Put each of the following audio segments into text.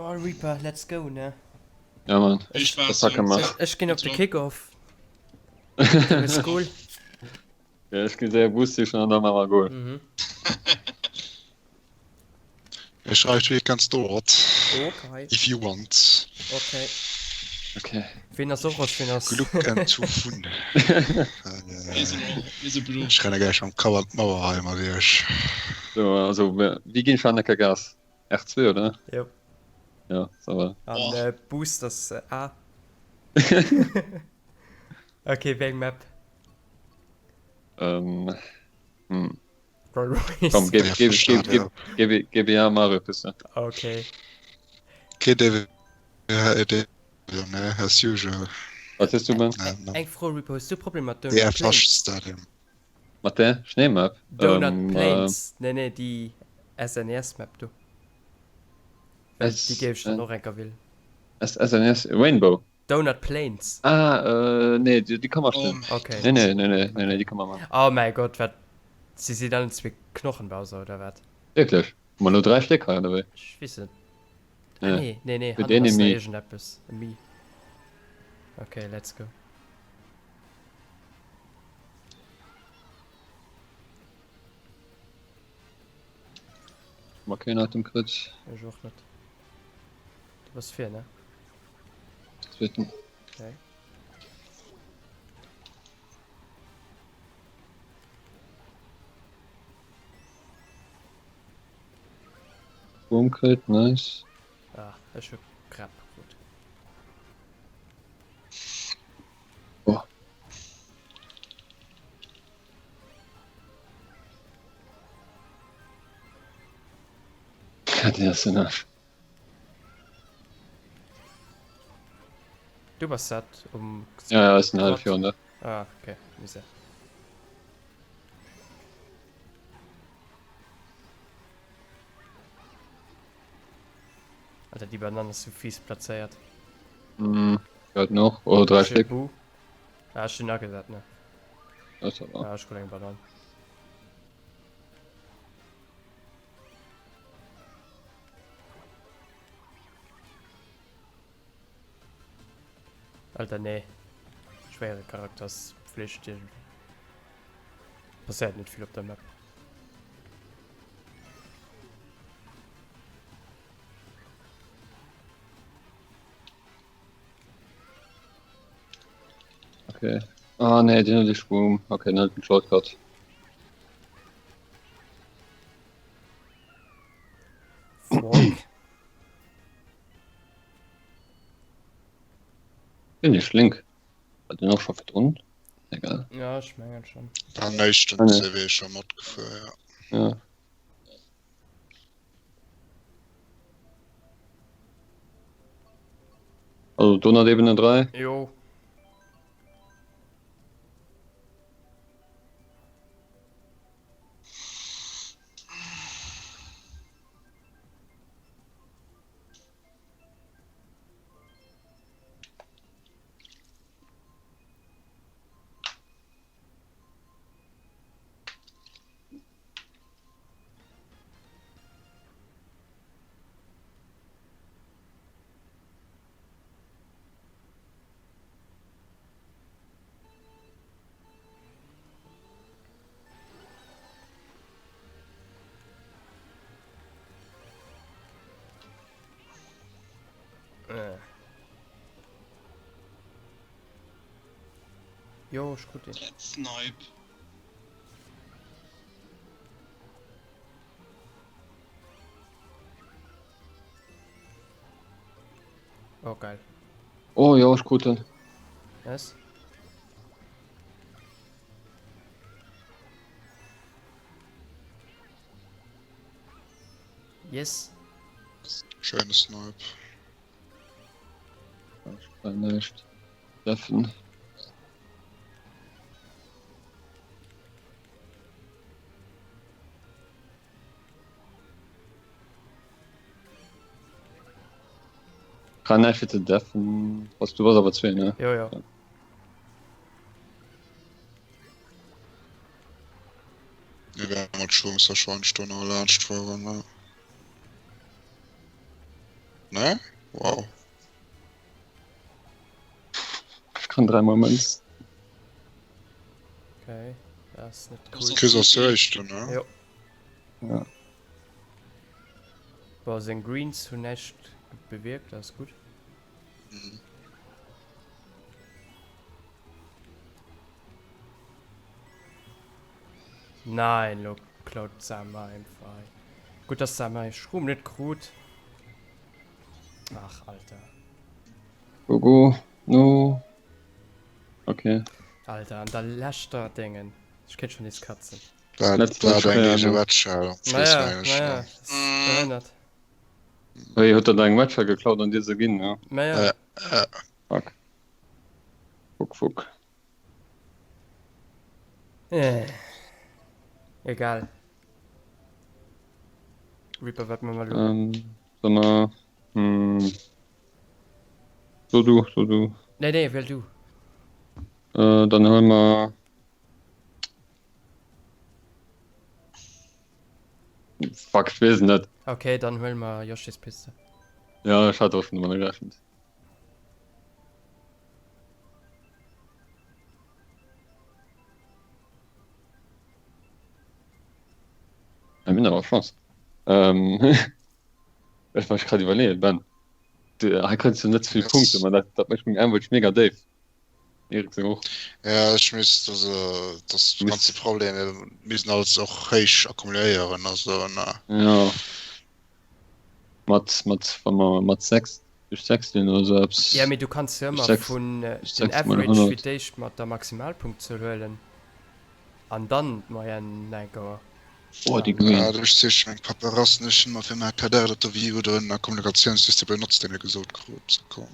Oh Reaper, let's go ne? Ja Mann, Vill das Spaass hat Jungs. gemacht. Ech ginn op de Ciao. Kick-Off. Du bist cool. Ja, ech ginn séier Boost sichen an da maache mer Goal. Mhm. Ech schreift wéi ganz dort. Okay. If you want. Okay. Okay. Ween ass och ass, ween ass. Gluck en zu vun. Mir sinn och, mir si blo. Ech renne gläich mam Kapp an d'Mauer hei mat iech. So, also wéi ginn ech an enker Gas? R2 oder? Jo. Ja, ça va. An Oh. äh, Boost ass äh, A. Okay, wéi eng Map? Ähm, hm. Roll Royce. Komm, gib, Ja, gib, gib, schade. gib, gib, gib ja Mario Piste. Okay. Okay, David, äh, David, ne, as usual. Was hast du, Ben? Ja, no. Eng Fro, Reaper, hues du Problem mat Donut DF Plains? Stadium. Mat der Schneemap? Donut Ähm, äh, Plains. Nee, nee, déi SNES Map do. Well S, déi géif ech dann äh, och enker willen. S, SNES, Rainbow. Donut Plains. Ah, äh, nee, déi, déi kann man Oh stellen. mäi Okay. Nee, Gott. nee, nee, nee, nee, nee, déi kann man machen. Oh mäi Gott, wat? Si sinn allen zwee Knochenbowser oder wat? Wierklech? Hu mer elo 3 Stéck hei, oder wéi? Ech weess net. Ah Nee. nee, nee, nee, Fir hannen ass nach d'Enemy. iergendeppes. E Mi. Okay, let's go. Hu mer keen Item kritt. Ech och net. Du bass vir, ne? Zweeten. Okay. Boom kritt, nice. Ah, ech hu Grab krut. Oh. Ja, den ass den Arsch. Du bass dat um Ja, ja, ist ein halb Quad. 400. Ah, okay, Misär. Alter, déi Banann ass sou fies plazéiert. Hm, grad noch. Oder drei Ech hu Stück. Bu. Ah, ech hunn agesat, ne? Das war. Ah, ech krut eng Banann. Alter, nee. Schwéiere Charakter ass Pflicht. Dir passéiert net vill op der Map. Okay. Ah nee, den huet e Schwung. Okay, den huet den Shortcut. Fuck. Den ist link. Hat den och scho virdrun? Egal. Ja, ech mengen schon. Beim éischten Ah, nee. CW scho matgefuer, ja. Ja. Also Donut-Ebene 3. Jo. Äh. Jo, ech krut een. Let's snipe. Oh, geil. Oh jo, ech krut en. Nice. Yes. Schéine Snipe. Ech kann näischt treffen. Kann näischt fir ze deffen. Was du bass awer zwee, ne? Jo, jo. Mir wäre mat Chance wahrscheinlich do nach laanscht fueren, ne? Ne? Wow. Ech kann 3 mol Mënz. Okay, dat ass net cool. Chris ass zu éischten, ne? Jo. Ja. Boah, seng Greens hunn näischt bewierkt, dat ass gutt. Mhm. Nein, lo klaut d'Sama einfach hei. Gutt, dass d'Sama hir Schroom net krut. Ach, Alter. Go, go. No. Okay. Alter, an der leschter Déngen. Ech kéint schon nees katzen. Dat Letzte war eng Schwéier, Eege ne? Wetschal am Schluss, Naja, mengen ech, naja, ne? das ist behënnert. Hei huet der eng Wetschal geklaut an dir se ginn, ja. Naja. Äh, äh. Fuck. Fuck, fuck. Äh. Egal. Reaper, wat man mal lo? Ähm, soll mer. Hm. So du, so du. Nee, nee, well du. Äh, dann huele mer. Fuck, ich weess net. Okay, dann huele mer Yoshis Piste. Ja, ech hat och schon domadder gerechent. Mir hunn awer Chance. Ähm, ech war grad iwwerleeën, Ben. Du, hei kënns du net ze vill Punkte, ma dat, dat mécht meng Average mega déif. Erik seng och. Ja, ech misst, also, dat ass de ganze Problem, mir missten alles och héich akkumuléieren, also, na. Ja. Mat, mat, wa mer mat 6, duerch 6 deelen oder sou eppes. Ja, mee du kanns jo ëmmer Duerch 6, vun duerch den 6 mol Average 100. fir d'éischt mat der Maximalpunktzuel huelen an dann d'Moyenne enker. Oh, déi An. Green. Ja, ech siche meng Paperassen, ech hunn mer fir mäi Kader dat do wéi oder en Kommunikatiounssystem benotzt, dee mir gesot krut, so komm.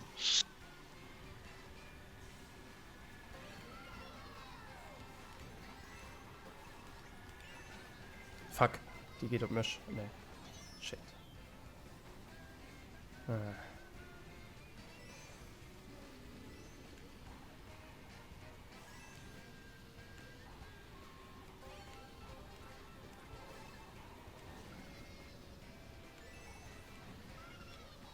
Fuck, déi geet op mech. Nee. Shit. Ah.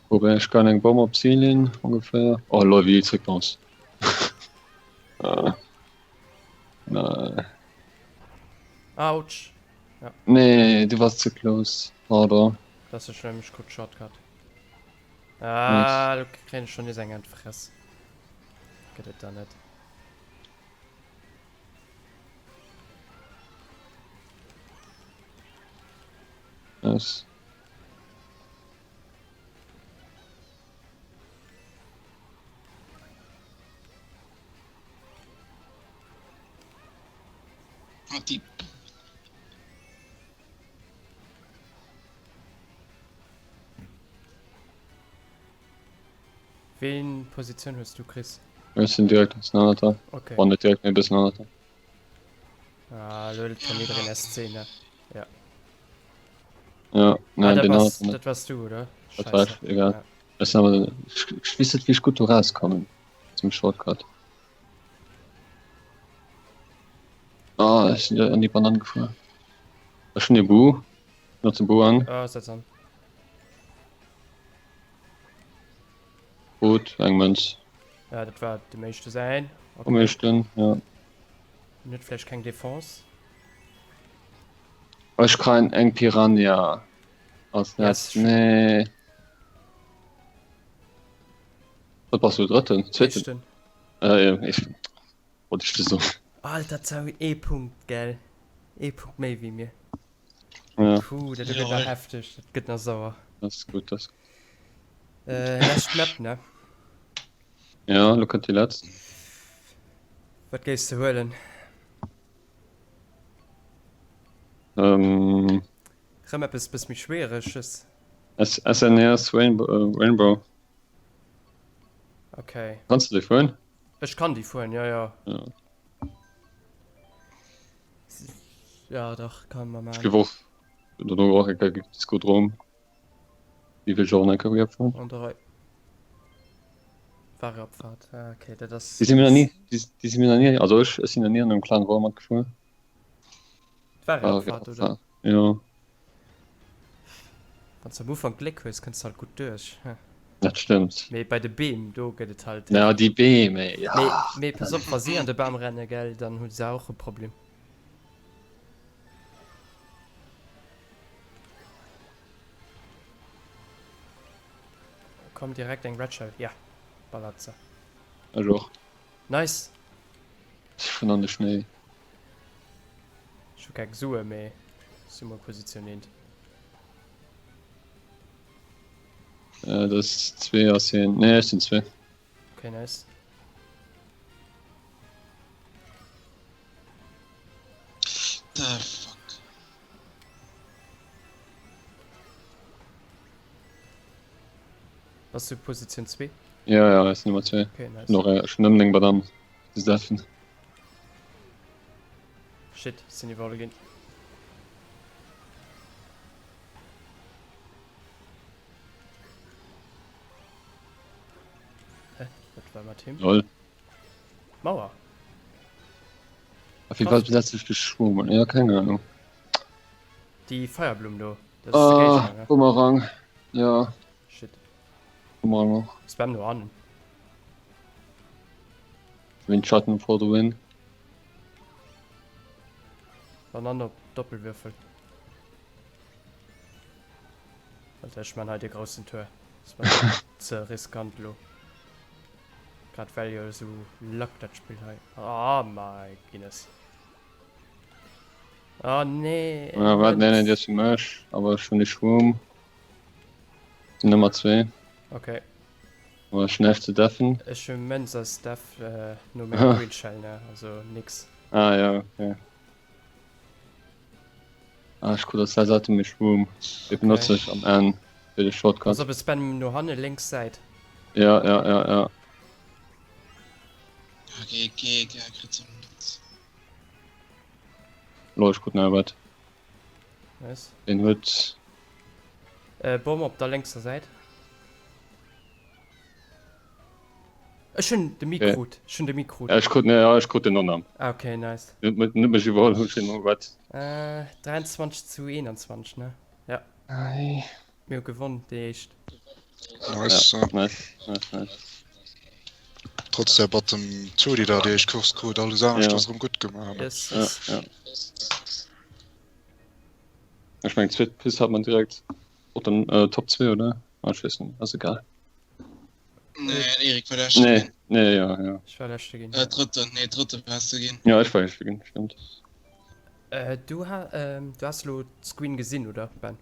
Wobei ech kann eng Bomm op Zil leeën ongeféier. Oh lol, wéi déi zréckbounced. Ah. Nee. Autsch. Ja. Nee, du warst zu close. Pardon. Das ist schlimm, ich krut Shortcut. Ah, du kréien ech schon nees eng an d'Fress. Gëtt et da net. Nice. Ah, déi. Ween Positioun hues du Chris? Ech sinn direkt e bëssen hannert der. Okay. Bon, net direkt, mee e bëssen hannert der. Ah, lo huet schon jiddereen SC, ne? Ja. Ja, Ah, nein, dat den war's, hannert der net. dat wars du, oder? Dat war Scheiße. ech, egal. Ja. Ech sinn awer, ech, ech weess net, wéi ech gutt do rauskommen zum Shortcut. Ah, ech sinn an déi Banann gefuer. Ech hunn e Bu. Notze Bu an. Ah, setz an. Gut, eng Mënz. Ja, dat war dem éischte säin. Okay. Um éischten, ja. Net vläicht keng Defense. Ech kréien eng Piranha als letzt. Yes. Nee. Wat bass du drëtten? Zweeten? Éischten. Äh, ja, éischten. Wollt ech soen. Alter, zou ee Punkt, gell? Ee Punkt méi wéi mir. Ja. Puh, dat gëtt nach hefteg, dat gëtt nach sauer. Dat ass gutt, dat ass gutt. Äh, lescht Map, ne? Ja, lo kënnt déi letzt. Wat géifs de huelen? Ähm. Rëm eppes bëss méi Schwiereges. SNES Rainbow, Rainbow. Okay. Kanns du déi fueren? Ech kann déi fueren, jo, jo. Ja. Ja, dach, kann man Ech man. géif och dono och eng Kéier Discodrom. Déi wëll ech och nach eng Kéier fueren. An der Rei. Fahrradfahrt, ah, okay, dat ass. Déi si mir nach ni, déi, déi si mir nach ni, also ech, ech sinn nach ni an engem Clan War matgefuer. Fahrradfahrt, oder? Ja. Wann s du am Ufank Gléck hues, kënns du halt gutt duerch. Dat stëmmt. Mee bei de Beem, do gëtt et halt. Ja, déi Beem, ey, ja. Mee, mee pass op, wa si an de Bam renne, gell, dann hu se och e Problem. Komm, direkt eng Red Shell, ja, ballert se. Ech och. Nice! Ech schon an de Schnéi. Ech hu keng Sue, mee si mol positioneent. Äh, das zwee ass hien. Nee, ech sinn zwee. Okay, nice. The fuck? Bass du Position 2? Ja, ja, ech sinn Nummer 2. Okay, nice. Noch, äh, schon ëm 9 Bananen ze deffen. Shit, sinn iwwerholl ginn. Hä? Wat war mat him? Lol. Mauer. Auf jeden Fall besetze ich geschwommen. Ja, keine Ahnung. Déi Feierblumm do. Das ist der Ah, Géigner, ne? Bumerang. Ja, Shit. Bumerang och. Spam no an. Windschatten for the win. Bananne op Doppelwürfel. Alter, ech man hei de groussen Tour. Das war ze riskant lo. Grad well jo sou luck dat Spill hei. Oh my goodness. Oh nee. Ja, wat? Nee, nee, déi ass fir mech. Awer ech hunn de Schwumm. Nummer 2. Okay. War schnell ze deffen. Ech hu Mënz als Def äh, no menger Green Shell, ne? Also nix. Ah ja, okay. Ah, ech krut als Item méi Schwumm. Dee benotze ech am Enn fir de Shortcut. Pass op, es spammen no hanne lénks Säit. Ja, ja, ja, ja. Ja, geh, geh, geh, kritt se net. Lo, ech krut nach wat. Nice. Den huet. Äh, Bomm op der lénkser Säit. Ech hunn de Mic krut. Ech hunn de Mic krut. Ja, ech krut, ja, ech krut den Nonam. Ah, okay, nice. Net, net mech iwwerholl, hu schon noch wat. Äh, 23 zu 21, ne? Ja. Ei. Mir hu gewonn, déi éischt. Nice. Ja, nice, nice, nice. Trotz der Bottom 2, déi da déi éischt Course krut, alles anescht Ja. ass erëm gutt gemaach. ne? Yes, Ja, yes. ja. Ech meng, zweet Pist hat man direkt och den äh, Top 2, oder? Ah, ech weess net, ass egal. Nee, den Erik war leschte Nee, ginn. nee, ja, ja. Ech war leschte ginn. Äh, drëtten, nee, drëtte waars du ginn. Ja, ech war éischte ginn, stimmt. Äh, du, ha, ähm, du has lo d'Screen gesinn, oder, Ben?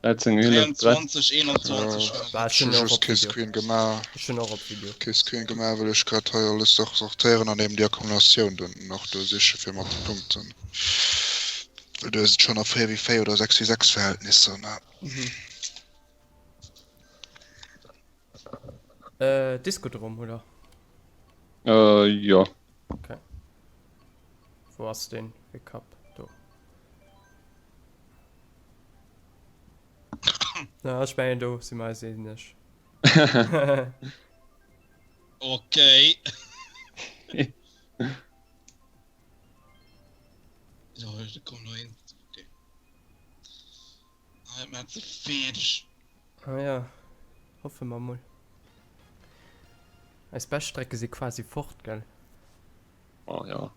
13, 11, 23, 21 war Bah, Ech ech hu hunn och just op kee Video. Screen gemaach. Ech hunn och op Video. Kee Screen gemaach, well ech grad hei alles sor sortéieren an eben déi Akkumulatioun dunn nach do siche fir mat de Punkten. Well do ass et schonn a 4 wéi 4 oder 6 wéi 6 Verhältnisser, ne? Mhm. Äh, Discodrom, oder? Äh, ja. Okay. Wou ass den Wickup? Do. Na, ech mengen do si mer eis eeneg. Okay. So, da kommt noch een. Okay. Ah, dat maat se fäerdeg. Ah ja, hoffe mer mol. Eis bescht Strecke si quasi fort, gell? Oh ja.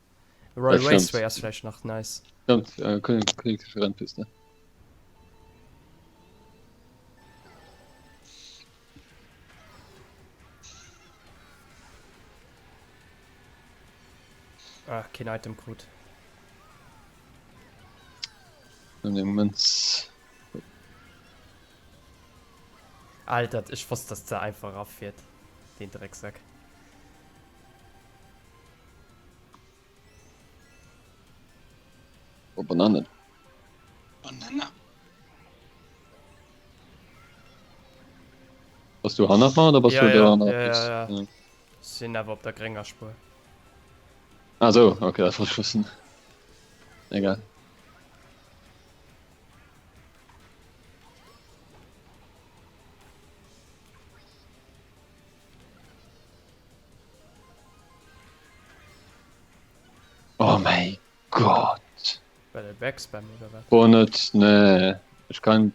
Royal Dat stimmt. Raceway ass vläicht nach nice. Stimmt, äh, König, königliche Rennpiste. Ah, keen Item krut. An dem Moment. Alter, ech wosst, dass der einfach raffiert. Den Drecksack. Oh, Bananen. Banana. Bass du hannert mer oder bass Ja, du ja, der anerer ja, Pist? ja, ja. Sinn awer op der grénger Spuer. Ah sou, okay, dat wollt ech wëssen. Egal. Oh mäi Gott! War dat Backspam oder wat? Boah net, nee. Ech kann,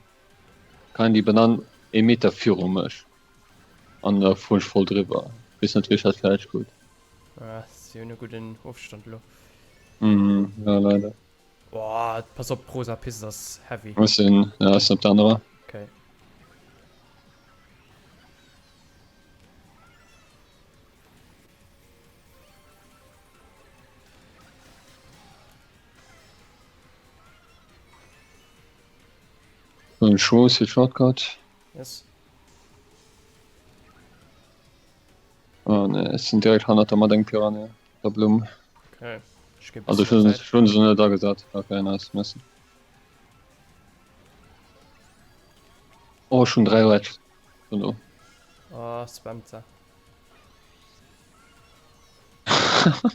kann déi Banan. Ee Meter viru mech an da fuer ech voll driwwer. Weess net wéi ech dat fäerdeg krut. Ah, si hunn e gudden Ofstand elo. Mhm, ja leider. Boah, pass op, d'Rosa Pist ass heavy. Ech sinn, ja, ech sinn op der anerer. Okay. Hunn Chance fir Shortcut. Yes. Oh ne, ech sinn direkt hannert der mat engem Piranha, der Blumm. Okay. Ech geb Also ech hunn ech hunn se net agesat. Okay, nice, merci. Oh, ech hunn 3 Reds. Schon do. Oh, spammt se.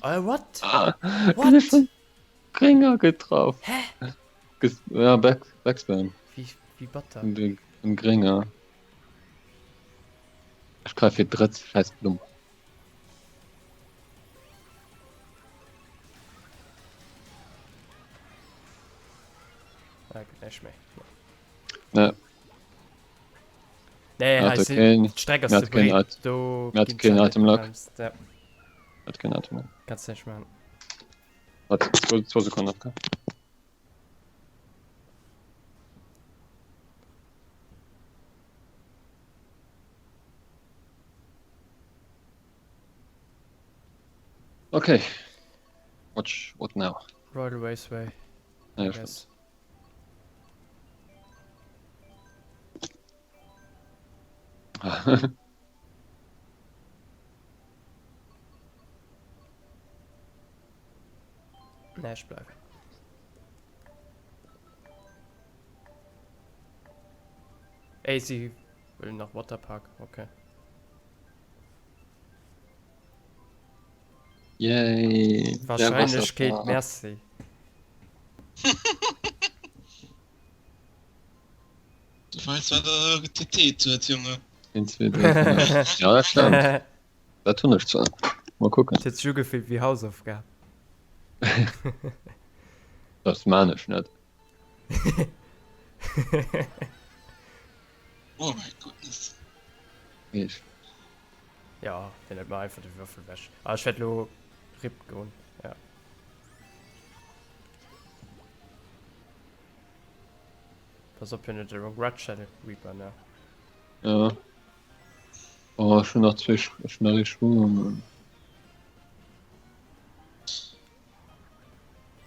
Oh, what? Ah, What? Grénger getraff. Hä? Ges ja, Back Backspam. Wie, wie batter. Den, den Grénger. Ech greif fir drëtt scheiß Blumm. Ah, gëtt näischt méi. Ne. Nee, Hat hei er sinn keen- d'Streck ass hat ze keen breet. Item- Do hat ginn keen se net Item Lock. gebremst. Ja, Hat keen Item Lock. kannst du nicht machen. Warte, 2 Sekunden. Okay. Okay. Watch, what now? Royal Raceway, Ja, I stimmt. guess. Nee, ech bleiwen. Ey, si wëllen nach Waterpark, okay. Yay! Der Wahrscheinlechkeet, Wasserpark. merci. Du weiss wat der geteet huet, Junge. Een, zwee, dräi, véier. Ja, dat stemmt. Dat hunn ech zwar. Mol kucken. Et huet sech ugefillt wéi Hausaufgab. Dat maan ech net. Oh my goodness. Ech. Ja, hien huet mer einfach de Würfel wech. Ah, ech wäert lo RIP goen, ja. Pass op, hien huet e Red Shadow Reaper, ne? Ja. Oh, ech hunn nach zwee, ech hunn nach ee Schwung.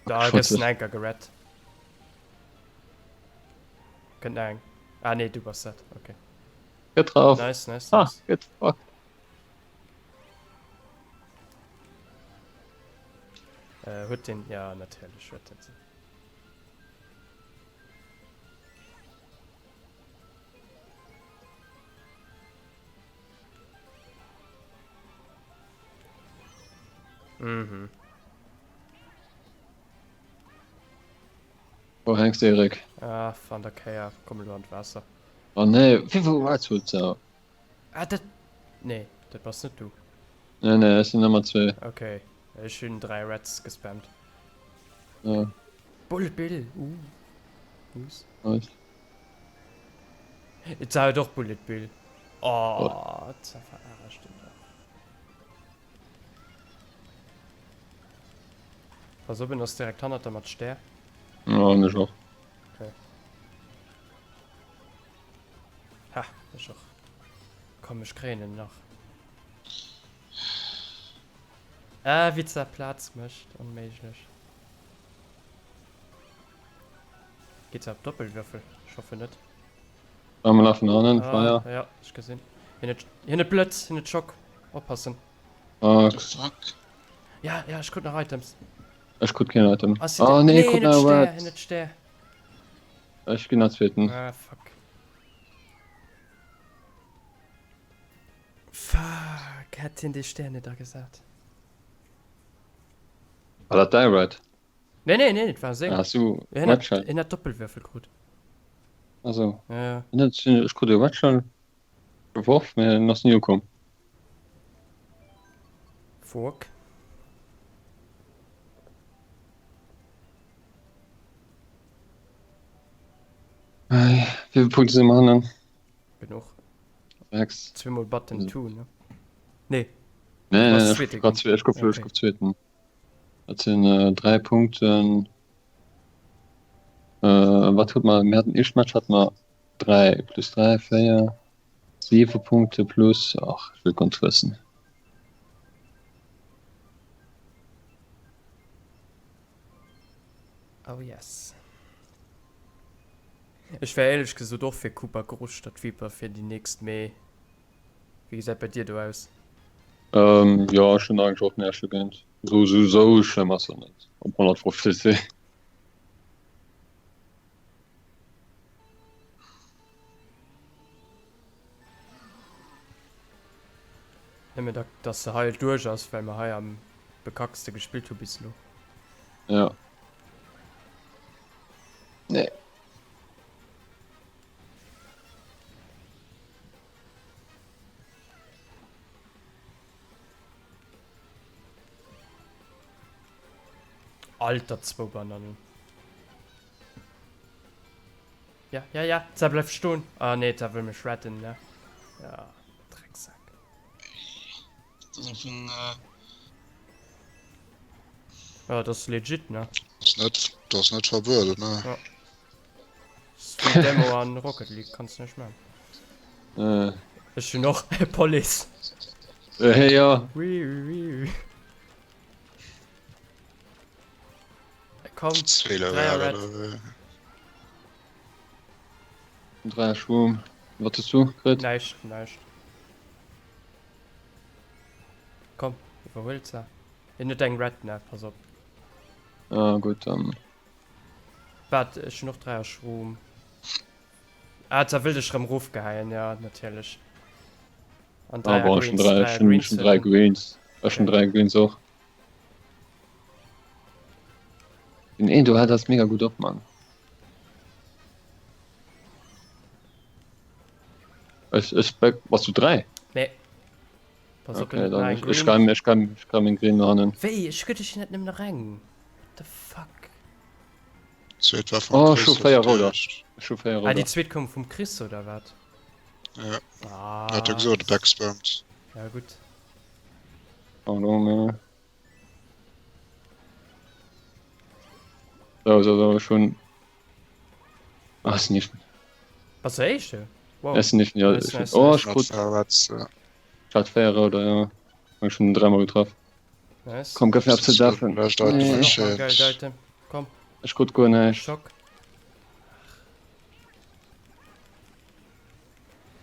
Da gëss den Enker gerett. Kënnt nach eng. Ah nee, du bass dat. Okay. Gëtt drauf. Nice, nice, Ah, nice. get fucked. Äh, huet den, ja, natierlech huet den se. Mhm. Wou hänks de, Erik? Ah, an der Kéier. Komm elo an d'Waasser. Oh nee, wéivill Rats huet se? Ah, dat. Nee, dat bass net du. Nee, nee, ech sinn nëmmer zwee. Okay, ech hunn 3 Rats gespammt. Ja. Bullet Bill, uh. Nice. Nice. Et war och Bullet Bill. Oh, ze verarscht den dach. Pass op, en ass direkt hannert der mat Stär. Ja, an ech och. Okay. Ha, ech och. Komm, ech kréien en nach. Ah, wéi ze Plaz mécht, onméiglech. Geet se op Doppelwürfel? Ech hoffen net. Ah, mir lafen hannen, Ah, Feier. ja, ech gesinn. Hien huet, hien huet Blëtz, hien huet Schock. Oppassen. Fuck. The fuck? Ja, ja, ech krut nach Items. Ech krut keen Item. Ah, si, Oh nee, nee, ech krut hien huet nach Stär, hien Red. huet Stär. Ech ginn nach zweeten. Ah, fuck. Fuck, hätt hien dee Stär net agesat. War dat däi Red? Nee, nee, nee, et war seng. Ah, du Hien hat, Red Shell. hien hat Doppelwürfel krut. Also. Ja, ja. Net, ech krut e Red Shell geworf, mä en ass ni ukomm. Fuck. Wéi vill Punkte si mer hannen? Genuch. 6. Zweemol Button 2, ne? Nee. Nee, nee, ech gouf ech gouf ech gouf zweeten. Dat sinn äh, 3 Punkten. Äh, wat huet mer mir hatten éischt Match hat mer 3 plus 3 4 7 Punkte plus ach ech wëll ganz wëssen. Oh yes. Ech wär éierlech gesot och fir Coupe a Großstadt Viper fir déi nächst, mee wéi gesäit bei dir do aus? Ähm, jo, ech hunn eigentlech och näischt dogéint. Sou, sou, sou schlëmm ass dat net op 150 C. Nëmmen da, dass se hei duerch ass, well mer hei am bekackste gespillt hu bis elo. Ja. Nee. Alter, zwou Bananen. Ja, ja, ja, Zä bleif stoen. Ah nee, Zä wëll mech retten, ne? Ja, Drecksack. Dat ass am Fong. Äh... Ja, dat ass legit, ne? Das net, das net verbueden, ne? Ja. Street Demo an Rocket League kannst du nicht machen. Äh. Ech hun och Police. Äh, ja. Ui, ui, ui. Komm, Dreier Red. Dreier Schwung. Wat hues du kritt? Näischt, näischt. Komm, iwwerhuel se. Hien huet eng Red, ne? Pass op. Ah, gutt, dann. Waart, ech hunn och Dreier Schroom. Ah, da wëll dech rëm rofgeheien, ja, natierlech. An Ah, Dreier bon, ech hunn Greens, 3, Dreier ech hunn, Greens ech hunn huet 3 en. Greens. Ech hunn Okay. 3 Greens och. Den een do hält eis mega gutt op, Mann. Ech, ech, bass du 3? Nee. Pass op, Okay, en dann nach eng ech, ech Green. kann, ech kann, ech kann meng Green no hannen. Wéi? Ech gëtt ech net nëmmen nach eng. What the fuck? Zweet war vum Oh, ech Chris, hu dat 4 Rouder. heescht. Ech hu 4 Ah, déi Rouder. zweet koum vum Chris, oder wat? Ja, Ah. hat jo gesot, de backspammt. Ja, gutt. Pardon, mä. So, so, so, ech hunn. Ah, ech sinn nicht. Bass du Éischte? Wow. Ech sinn nicht, ja. Nice, Ech, nice, oh, nice. ech krut. Ja. Ich hat 4 Rouder, ja. Hab ich schon dreimal getroffen. Nice. Komm, gëff mir eppes ze deffen. Nee. Nee. Geil, Item. Komm. Ech krut guer näischt. Schock.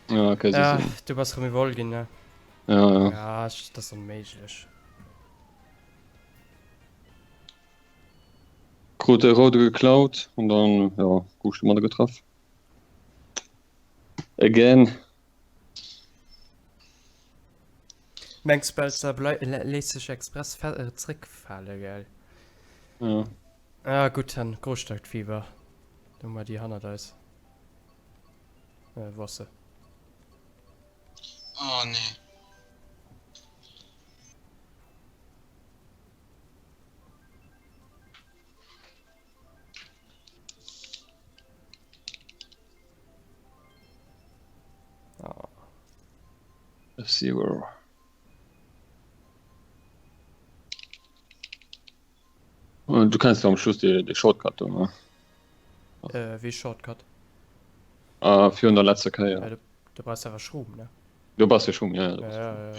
Ja, okay, ja, du bass rëm iwwerholl ginn, ne? Ja, ja. Ja, dat ass onméiglech. Krut de Roude geklaut an dann, ja, gouf ech domadder getraff. Again. Mengs Belzer léisst sech express zréckfale, gell? Ja. Ah gutt, dann Großstadtfieber. Do hu mer déi hannert eis. Äh, wou ass se? Oh nee. Oh. Zero. Du kenns jo am Schluss de, de Shortcut do, ne? Äh, wéi Shortcut? Ah, virun der letzter Kéier. Ja, du, du brauchst awer Schroom, ne? Du brauchst jo Schroom, ja, ja. Ja, ja, ja.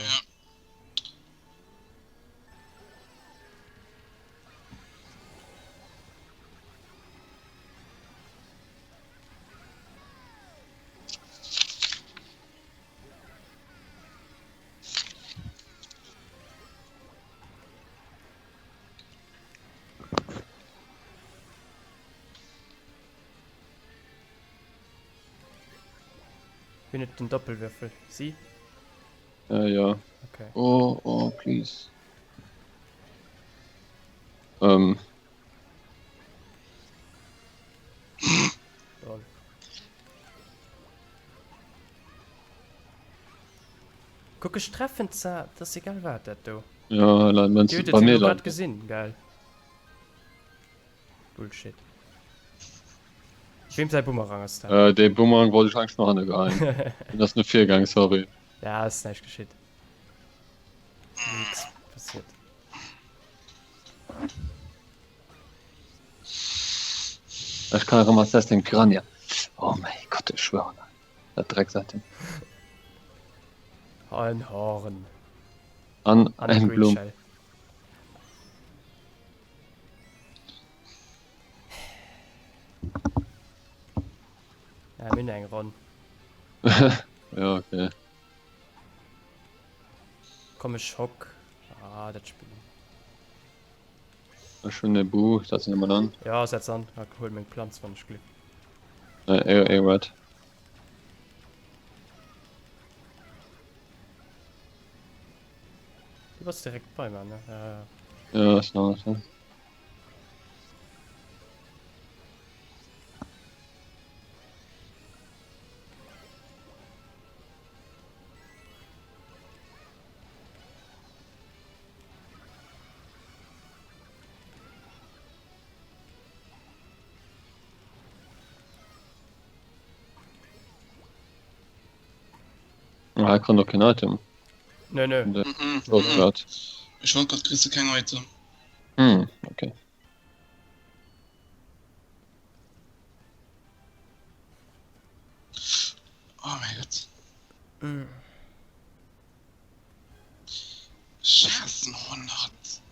Wien huet den Doppelwürfel? Si? Äh, ja. Okay. Oh, oh, please. Ähm. Lol. Kuck, ech treffen zwar, dat ass egal wat dat do. Ja, leider, Dir hutt et bei jo mir elo grad leider. gesinn, gell? Bullshit. Weem säi Bumerang ass dat? Äh, dee Bumerang wollt ech eigentlech no hanne geheien. Deen ass no vir gaang, sorry. Ja, ass näischt geschitt. Nix passiert. Ech kann erëm Assassin Piranha. Oh mäi Gott, ech schwören. Dat Drecksitem. Ein Horn. An An eng eng Green Blumm. Shell. Ja, mir hunn eng Ronn. Ja, okay. Komm ech hock. Ah, dat Spill. Ech hunn e Bu, setzen emol an. Ja, setz an. Ich hol meng Planz, wann ech Glück. Äh, e, e red. Du bass direkt bei mir, ne? Ja, ja. Ja, ist noch was, ne? Ah, kann doch kein Item. Nö, nö. Der Mhm. Shortcut. Ech wollt grad kriss du keng Item. Hm, okay. Oh mein Gott. Mm. Schaassen 100.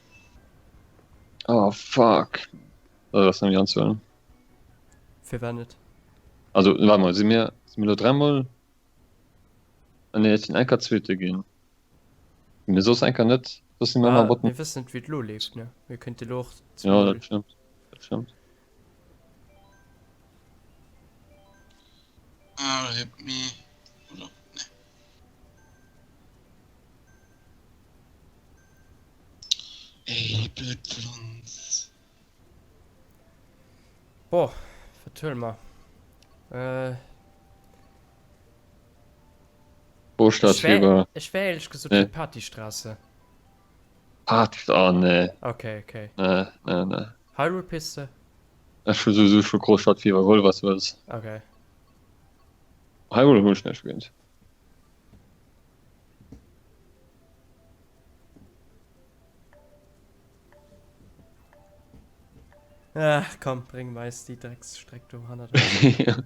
Oh, fuck. Also, das nämlich anzuhören. Firwat net? Also, warte mal, sind wir, sind wir nur dreimal? Ah, nee, jetzt sind enker Zweete ginn. Mir soss enker net, soss sind wir Ah, ëmmer Bottom. mir wëssen net wéi et lo leeft, ne? Mir könnte lo och Ja, 2-0. dat stëmmt. Dat stëmmt. Ah, rip me. Oder? Nee. Ey, déi blöd Pflanz. Boah, wat huele mer? Äh, Wo steht ech wär, Fieber? ech wär éierlech gesot Nee. fir Partystraße. Party, oh nee. Okay, okay. Nee, nee, nee. Hyrule Piste? Ech hu sowieso scho Großstadtfieber, hol was du wëlls. Okay. Hyrule hunn ech net gespillt. Ach komm, bréng mer eis déi Drecksstreck do hannert eis.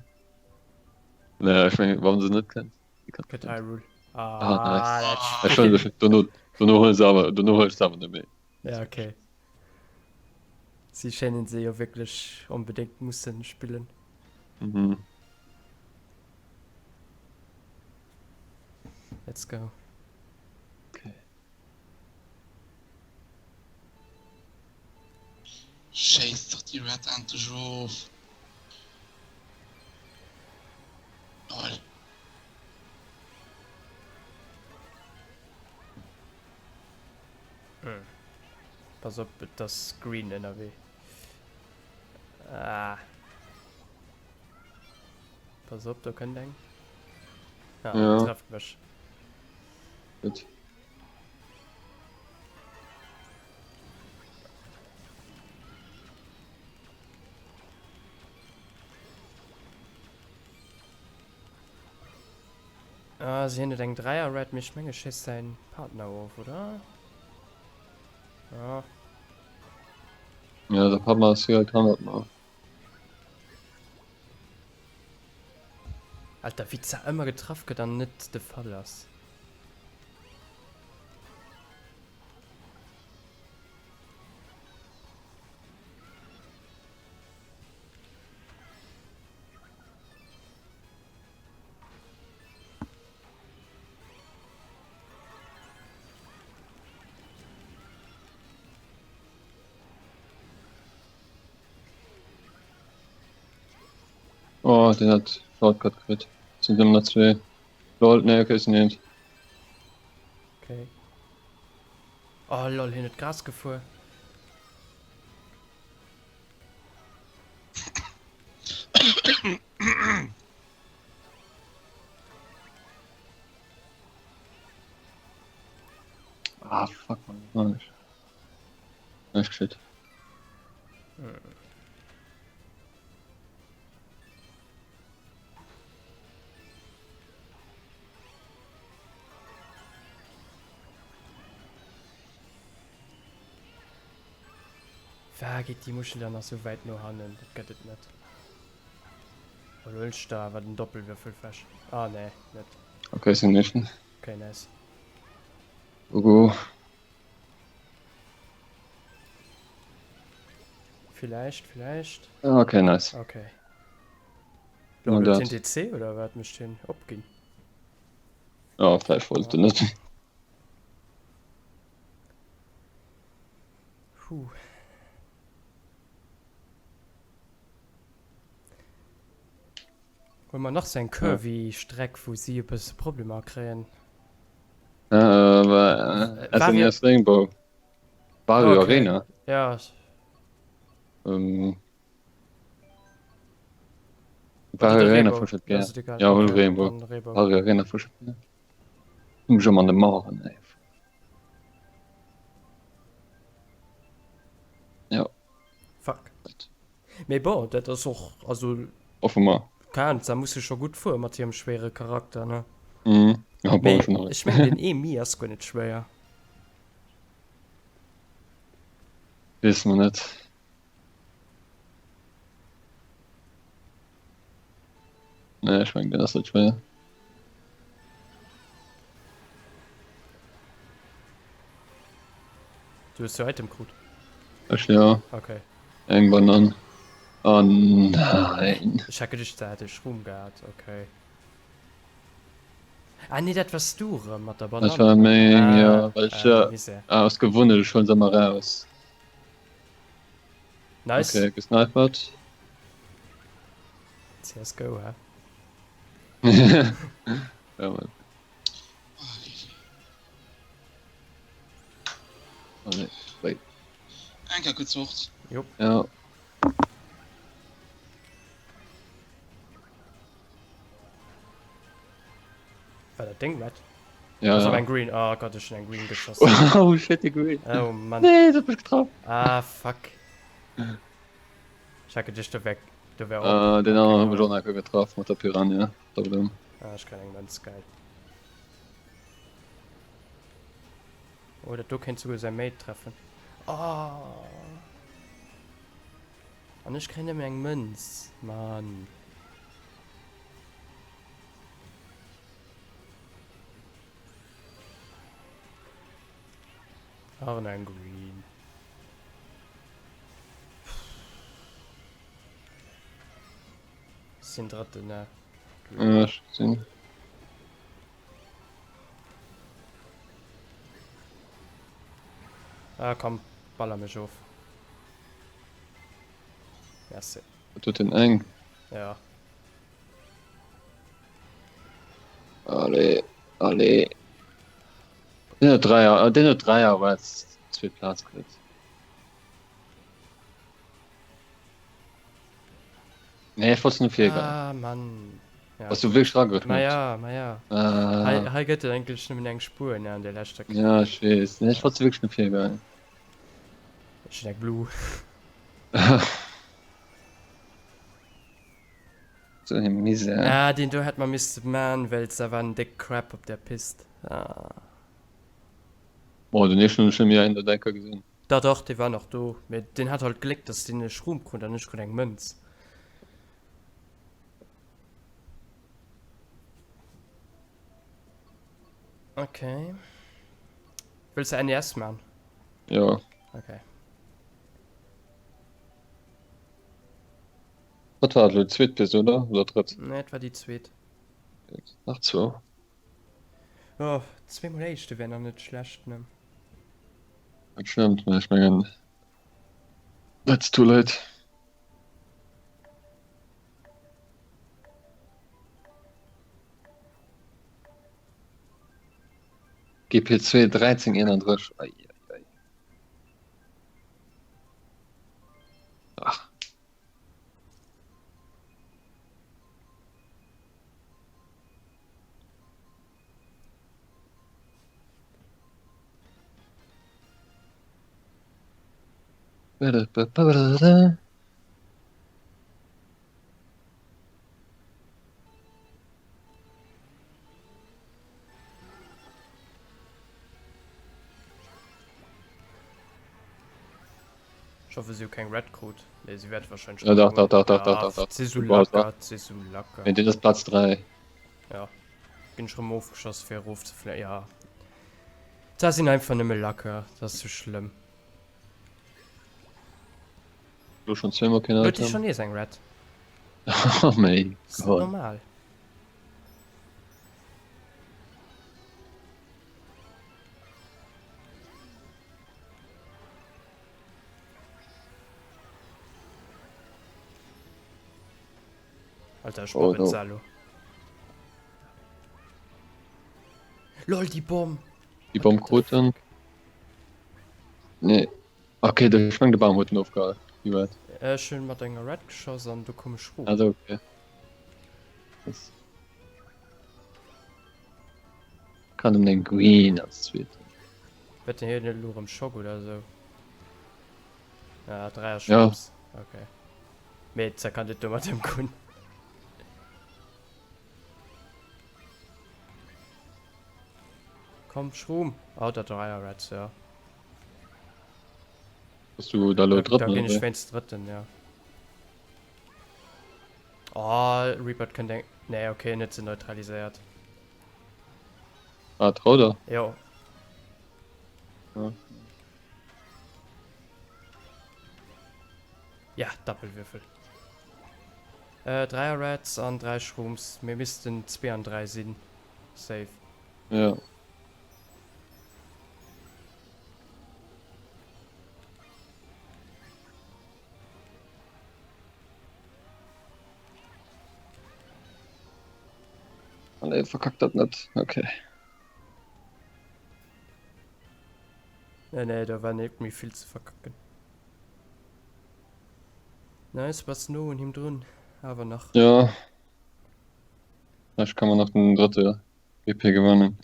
Nee, ech mengen, wann se net kennt. Gëtt Hyrule. Ah, Ah, nice. dat Ech schon, Spill. dono, dono huelen se awer, dono huelen se awer net méi. Ja, okay. Si schéinen se jo wierklech onbedéngt mussen spillen. Mhm. Let's go. Okay. Schéiss dach déi Red endlech of. Lol. Pass op, et ass green ënnerwee. Ah. Pass op, do kënnt eng. Ah, Ja. trefft mech. Gutt. Ah, si hunn et eng Dräier Red, mee ech menge schéisst säin Partner of, oder? Ja. Ja, der Partner ass direkt hannert mer. Alter, wéi d'Sa ëmmer getraff gëtt an net de Fall ass. Oh, den hat Shortcut kritt. Sind immer noch zwei. Lol, nee, okay, sind eent. Okay. Oh lol, hien huet Gras gefuer. Ah, fuck, man, das war nicht. Nicht shit. Wa geet déi Muschel dann nach sou wäit no hannen? Dat gëtt et net. Oh, lo hunn ech der awer den Doppelwürfel fech. Ah nee, net. Okay, sinn éischten. Okay, nice. Go go. Villäicht, villäicht. Ah, okay, nice. Okay. Lo Mal huet dat. hien DC oder wat mécht hien? Opginn. Ja, vläicht wollt en net. Huh. Huele mer nach sou eng curvy Streck wou si e bësse Problemer kréien. Äh, Vario SNES Rainbow. Vario okay. Arena. Ja. Ähm, Oder Vario de Arena Reebou. fusch et Das gär. ist egal. Ja, hol Okay, Rainbow. dann Reebou. Vario Arena fusch et gär. Hun mech ëmmer an de Maueren, ey. Ja. Fuck. Mee bon, dat ass och, also. Hoffe mer. Kent, da muss e scho gutt fuere mat hirem schwéiere Charakter, ne? Mhm. Ja, bon, Mee schon nach. ech mengen, den Emi ass guer net schwéier. Weess mer net. Nee, ech mengen, den ass net schwéier. Du hues jo Item krut. Ech ja. Okay. Eng Banan. Oh nein. Ech hat geduecht, da hätt ech Ruhm gehat. Okay. Ah nee, dat wars du erëm mat der Banann. Dat war meng, ah, ja, well ech ah, Misär. ah, aus Gewunnecht, ech huelen se ëmmer raus. Nice. Okay, gesnipert. CSGO, hä? Ja, Mann. Oh, nee. Wait. Eng Kéier kuerz fort. Jo. Ja. War dat deng Red? Ja, Ass ja. eng Green. Oh Gott, ech hunn eng Green geschoss. Oh shit, de Green. Oh Mann. Nee, dat mech getraff. Ah, fuck. Ech hat geduecht, do wär, do wär op. Uh, den anderen hu mech och nach getraff mat der Piranha. Dumm. Ah, ech kréien eng Mënz, geil. Oh, dat do kéint souguer säi Mate treffen. Oh. An ech kréien nëmmen eng Mënz. Mann. Ach, eng Green. Sinn drëtten, ne? Ja, ech sinn. Ah, komm, baller mech of. Merci. Dat huet den eng. Ja. Allez, allez. Den huet Dräier, ah, den huet Dräier, well zweet Plaz kritt. Nee, ech wollt nur virgoen. Ah, Mann. Ja. Bass du wierklech rageknuppt? Ma ja, ma ja. Ah. Hei, hei gëtt et eigentlech nëmmen eng Spuer, ne, an der leschter K Ja, ech weess. Nee, ech wollt wierklech nur virgoen. Ech hunn eng Blue. So eng Misär. Ah, deen do hätt mer misste man, well da war en déck Crap op der Pist. Ah. Boah, den éischten hunn ech net méi an der Denker gesinn. Dach dach, dee war nach do, mee deen hat halt Gléck, dass deen e Schroom krut an ech krut eng Mënz. Okay. Wëlls de NES man? Jo. Okay. Wat war dat elo, d'zweet Pist, oder? Oder d'drëtt? Nee, et war déi zweet. Nach zwou. Oh, zweemol éischte wär nach net schlecht, ne? Dat stëmmt, mä ech mengen, that's too late. GP2 1331, ei, ei, ei. Ach. Ech hoffe si hu keng Red krut. Nee, si wäerte wahrscheinlech Ja, dach, dach, dach, dach, dach, dach, dach. Si sou lacker, si sou lacker. Nee, deen ass Plaz 3. Ja, ginn ech rëm ofgeschoss fir erofzefléien. Ja, dat sinn einfach nëmme lacker, dat ass sou schlëmm. Lo schon zweimal kein Huet Item. schon nees eng Red. Oh mein Ist net Gott. normal. Alter, ich Oh oh, no. Zalo. Lol, die Bomb. Die Bomb krut en. Nee. Okay, de, ech meng de Bam huet en ofgehal. Déi Red. Ech hunn mat enger Red geschoss an do koum ech rof. Also okay. Das kann em den Green als zweeten. Wäert den hien elo rëm Schock oder sou? Ah, Dräier Ja. Schnaps. Okay. Mee ze kann dit domat ëmgoen. Komm, Schroom. Oh, dat Dräier Reds, ja. Bass du da lo Da, da Drëtten ginn oder ech wéi? wéinst Drëtten, ja. Oh, Reaper kënnt eng. Nee, okay, en huet se neutraliséiert. Ah, d'Rouder? Jo. Ja. Ja, Doppelwürfel. Äh, Dräier Reds an 3 Shrooms. Mir missten 2 an 3 sinn. Safe. Ja. Ah, nee, verkackt dat net. Okay. Nee, nee, da war net méi vill ze verkacken. Nice, bass no un him drun, awer nach. Ja. Vläicht kann man nach den drëtte GP gewannen.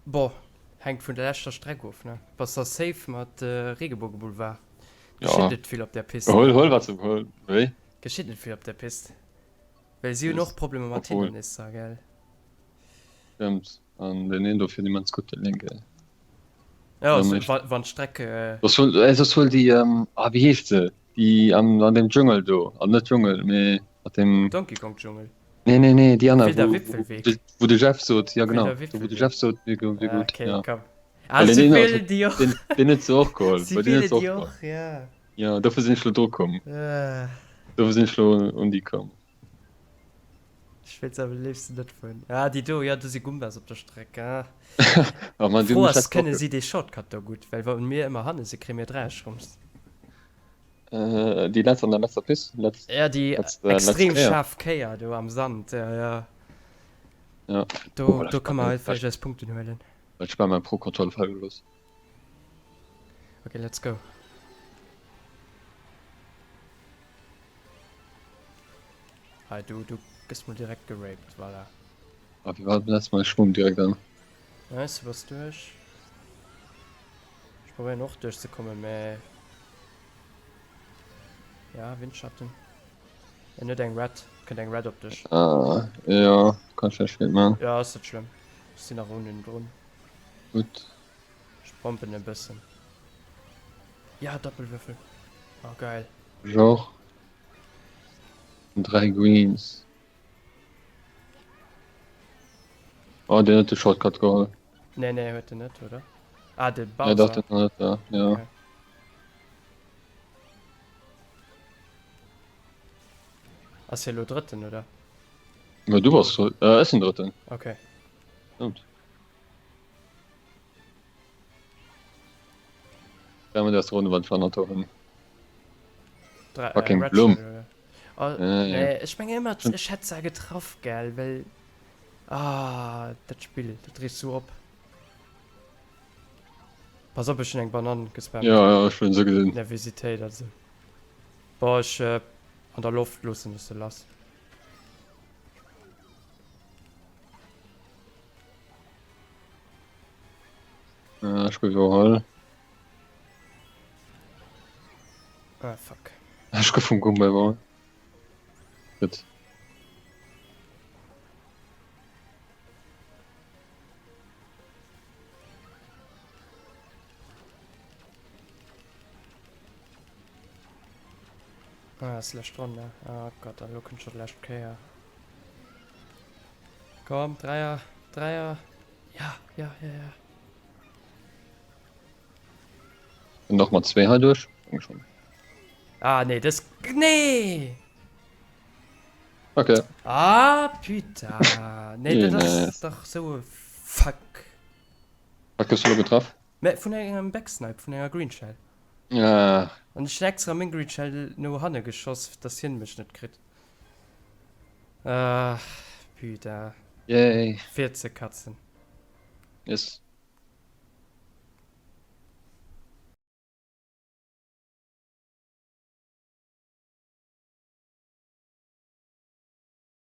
Boah, hänkt vun der leschter Streck of, ne? Bass da safe mat Regebogeboulevard? Ja. Geschitt net vill op der Pist. Hol, hol wat se hol, wéi? Geschitt net vill op der Pist. Well si hunn och Problemer mat Obwohl. Hindernisser, gell? Stimmt. An den een do fiert immens gutt, den Link. Ja, Ja, so, mécht. wann, wann d'Streck. Äh, Soss hol, äh, soss hol déi, ähm, ah, wéi heescht se? Déi am, an dem Dschungel do. An net Dschungel, mee mat dem. Donkey Kong Dschungel. Nee, nee, nee, déi aner, Wilder wou, Wipfelweg. wou, wou de Jeff sot, ja genau, Wilder do wou de Wipfelweg. Jeff sot, wier gutt, wier Ah, gutt, okay, ja. komm. Ah, Well den si een, wielen also, déi och. den, den huet se och geholl, Si bei den wielen huet se och déi geholl. och, ja. Ja, dofir sinn ech lo dru komm. Ah. Dofir sinn ech lo un déi komm. Ech wéilt se awer léifsten net vun. Ah, déi do, jo, do si Gumbas op der Streck, ah. Oh Mann, déi D'Fro hunn mech ass, letzt kënne Woch. si dee Shortcut do gutt? Well wa mir ëmmer hanne si, kréie mir Dräieschrumms. Äh, déi letzt an der letzter Pist, letzt, Ja, déi letzt, äh, letzt extrem Kéier. schaarf Kéier do am Sand, ja, ja. Ja. Do, Oh, do ka mer halt vläicht eis Punkten huelen. Ech war mein Pro Controller fale gelooss. Okay, let's go. Hei, du, du gëss mol direkt geraped, voilà. Ah, wéi war dat letzte Mal? Ech schwumm direkt an. Nice, du bass duerch. Ech probéieren och duerchzekommen, mä ja, Windschatten. En huet eng Red, kënnt eng Red op dech. Ah, ja, kann ech näischt géint man. Ja, ass net schlëmm. Ech sinn nach un en drun. Gutt. Ech pompen e bëssen. Ja, Doppelwürfel. Oh, geil. Ech och. 3 Greens. Oh, deen huet de Shortcut geholl. Nee, nee, huet en net, oder? Ah, de Ja, dach, Bowser. den huet er, ja. Okay. Ass hie lo Drëtten, oder? Ma du bass, äh, ech sinn Drëtten. Okay. Stimmt. Ja, mit der Runde war schon Auto hin. Dre äh, Fucking Red Blum. Shell, oder? Oh, Ja, ja. nee, ech menge ëmmer, ech hätt se getraff, gell, well. Ah, dat Spill, dat reegt sou op. Pass op, ech hunn eng Banann gespammt. Ja, ja, ech hunn se gesinn. Nervositéit, also. Boah, ech, äh, an der Loft loossen ech se lass. Äh, ech gouf iwwerholl. Ah, fuck. Ech gouf vum Gumba iwwerholl. Gutt. Ah, ass lescht Ronn, ne? Ah Gott, an elo kënnt scho d'lescht Kéier. Komm, Dräier, Dräier. Ja, ja, ja, ja. Bin noch mal zwee hei duerch. Denke schon. Ah, nee, das. Nee! Okay. Ah, putain. Nee, dat ass dach sou e Fuck. Wat goufs du elo getraff? Mä vun engem Backsnipe, vun enger Green Shell. Ah. An ech hunn extra meng Green Shell no hanne geschoss, dass hien mech net kritt. Ah, putain. Yay. Fir ze katzen. Yes.